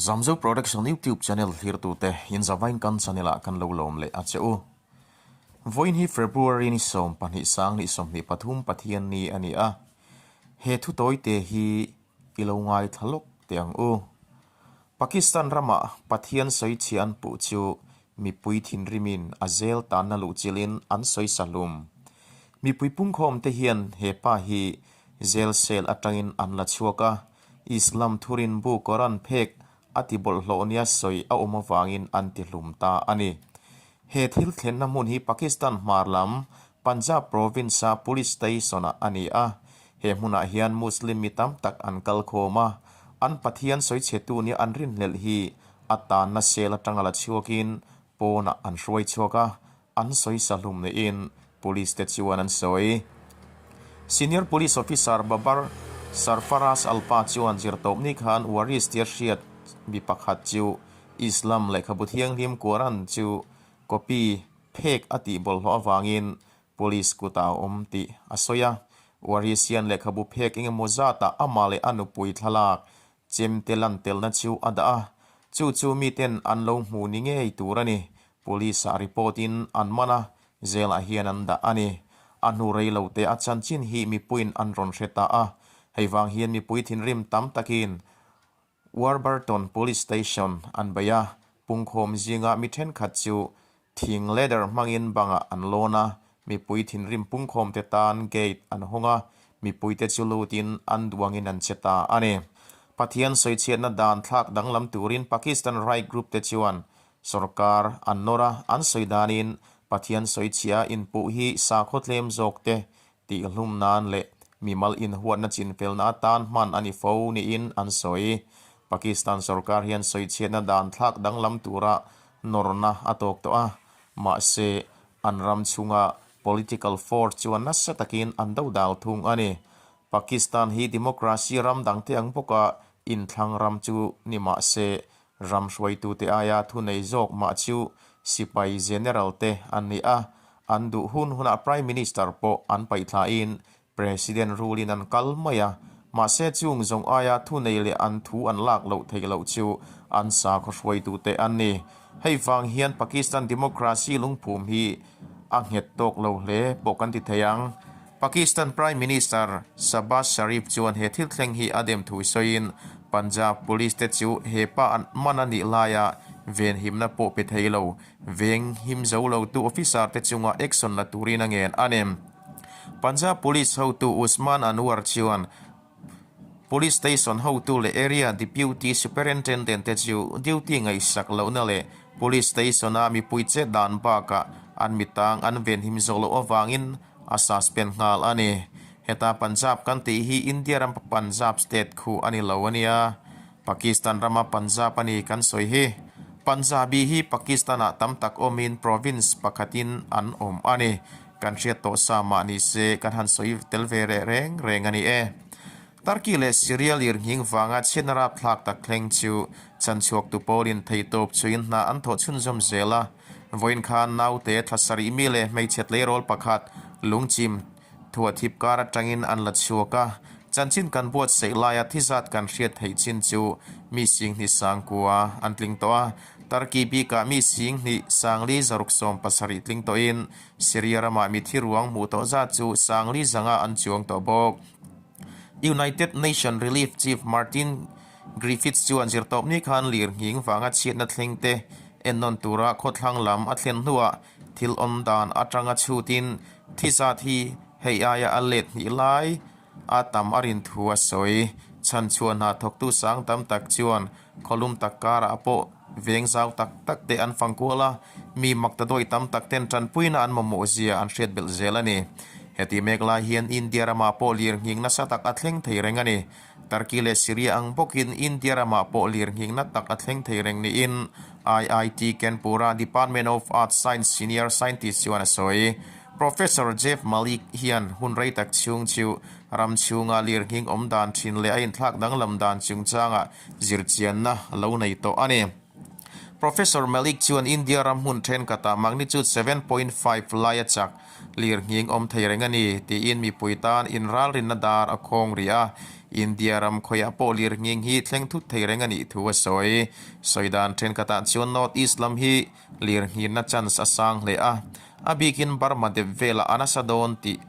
Zamzo Production YouTube channel thlirtute inzavain kan channel ah kan lo lawm leh a che u. Vawiin hi February ni 12 2023 Pathian ni a ni a, he thu tawite hi i lo ngaithla lawk teh ang u. Pakistan ramah Pathian sawichhia an puh chu mipui thinrimin a zel tanna luhchilhin an sawi sahlum. Mipui pungkhawmte hian he pa hi zel cell atangin an la chhuak a, Islam thurin bu Koran phek a ti bawlhhlawh nia sawi a awm avangin an ti hlum ta a ni. He thil thlenna hmun hi Pakistan hmar lam Punjab province-a police station-ah a ni a, he hmunah hian Muslim mi tam tak an kal khawm a, an Pathian sawichhetu nia an rinhlelh hi a tanna cell atanga la chhuakin pawnah an hruai chhuak a, an sawi sa hlum niin police te chuan an sawi. Senior Police Officer Babar Sarfaraz Alpa chuan zirtawpni khan Waris tia hriat mi pakhat chu Islam lehkhabu thianghlim Quran chu copy phek a tih bawlhhlawh avangin Police kutah a awm tih a sawi a. Waris hian lehkhabu phek engemaw zatah amah leh a nupui thlalak Chemte lan telna chu a dah a, chu chu miten an lo hmu ni ngei tur a ni. Police ah report in an man a, jail ah hian an dah a ni. A hnu rei lo te a chanchin hi mipuiin an rawn hre ta a, hei vang hian mipui thinrim tam takin Warburton Police Station an bei a, pungkhawm zinga mi thenkhat chu thing ladder hmangin bangah an lawn a, mipui thinrim pungkhawmte tan gate an hawng a, mipuite chu lutin an duangin an che ta a ni. Pathian sawichhiatna dan thlak danglam turin Pakistan Right Group te chuan sorkar an nawr a, an sawi danin Pathian sawichhia inpuh hi sakhaw tlem zawkte tihhlum nan leh mimal inhuatna chinfelna atan hman a ni fo niin an sawi. Pakistan sorkar hian sawichhiatna dan thlak danglam tura nawrna a tawk tawh a, mahse an ram chhunga political force chuan nasa takin an do dal thung a ni. Pakistan hi democracy ram dangte ang bawka inthlang ram chu ni mahse Ram hruaitute aia thunei zawk mah chu sipai general te an ni a, an duh hun hunah Prime Minister pawh an paihthlain President rule in an kal mai a, mahse chung zawng aia thunei leh an thu an lak loh theih loh chu an sakhaw hruaitute an ni. Hei vang hian Pakistan democracy lungphum hi a nghet tawk lo hle pawh kan ti thei ang. Pakistan Prime Minister Shahbaz Sharif chuan he thil thleng hi a dem thu sawiin Punjab Police te chu he pa an man a nih laia venhimna pawh pe thei lo, veng him zo lo tu officer te chunga action la turin a ngen a ni. Punjab Police hotu Usman Anwar chuan Police Station hotu leh Area Deputy Superintendent te chu duty ngaihsak lohna leh Police Station-a mipui chet dan bakah an mitang an venhim zawh loh avangin a suspend nghal a ni. Heta Punjab kan tih hi India ram Punjab state khu a ni lo a nia. Pakistan rama Punjab a ni kan sawi hi. Punjabi hi Pakistan-ah tam tak awmin province pakhatin an awm a ni. Kan hriat tawh sa mah ni se kan han sawi tel ve reh reng reng a ni e. Turkey leh Syria lirnghing vanga chhiatna rapthlak tak thleng chu chanchhuaktu pawlin theitawp chuin hna an thawh chhunzawm zel a. Vawiin khan naute thla sarih mi leh hmeichhe tleirawl pakhat lungchim thuahthip kar atangin an la chhuak a. Chanchin kan buatsaih laia thizat kan hriat theih chin chu mi singhnih sangkua an tling tawh a. Turkey bikah mi singhnih sangli zaruk 70 tling tawhin Syria ramah mithi ruang hmuh tawh zat chu sangli zanga an chuang tawh bawk. United Nation Relief Chief Martin Griffiths chuan zirtawpni khan lir nghing vanga chhiatna thleng te ennawn tura khawthlang lam a thlen hnuah thil awm dan atanga chhutin thi zat hi hei aia a let hnih lai a tam a rin thu a sawi. Chhanchhuah hna thawktu sang tam tak chuan khawlum tak karah pawh veng zau tak tak te an fang kual a, mi makta dawi tam tak ten tanpuina an mamawh zia an hriat belh zel a ni. Heti mek lai hian India ramah pawh lir nghing nasa tak a thleng thei reng a ni. Turkey leh Syria ang bawkin India ramah pawh lir nghing na tak a thleng thei reng niin IIT Kanpur-a Department of Earth Science Senior Scientist chuan a sawi. Professor Jeff Malik hian hun rei tak chhung chu ram chhunga lir nghing awm dan thin leh a inthlak danglam dan chungchangah zirchianna lo nei tawh a ni. Professor Malik chuan India ram hmun thenkhatah magnitude 7.5 laia chak lir nghing awm thei reng a ni tiin mipui tan inralrinna dar a khawng rih a. India ram khawiah pawh lirnghing hi thleng thut thei reng a nih thu a sawi. Sawi dan thenkhatah chuan North East lam hi lirnghinna chance a sang hle a, a bikin Burma dep velah a nasa dawn tih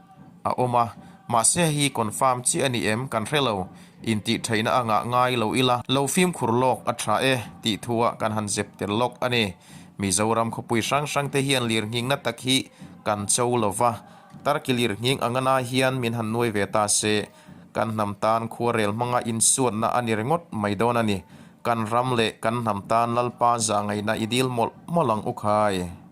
a awm a, mahse hei hi confirm chiah a ni em kan hre lo, intihtheihna a ngah ngai lo ila, lo fimkhur lawk a tha e tih thuah kan han zep tel lawk a ni. Mizoram khawpui hrang hrang te hian lirnghingna tak hi kan cho lo va, Turkey lirnghing anga na hian min han nuai ve ta se, kan hnam tan khuarel hmanga insuatna a ni ringawt mai dawn a ni. Kan ram leh kan hnam tan Lalpa zahngaihna i dil mawlh mawlh ang u khai.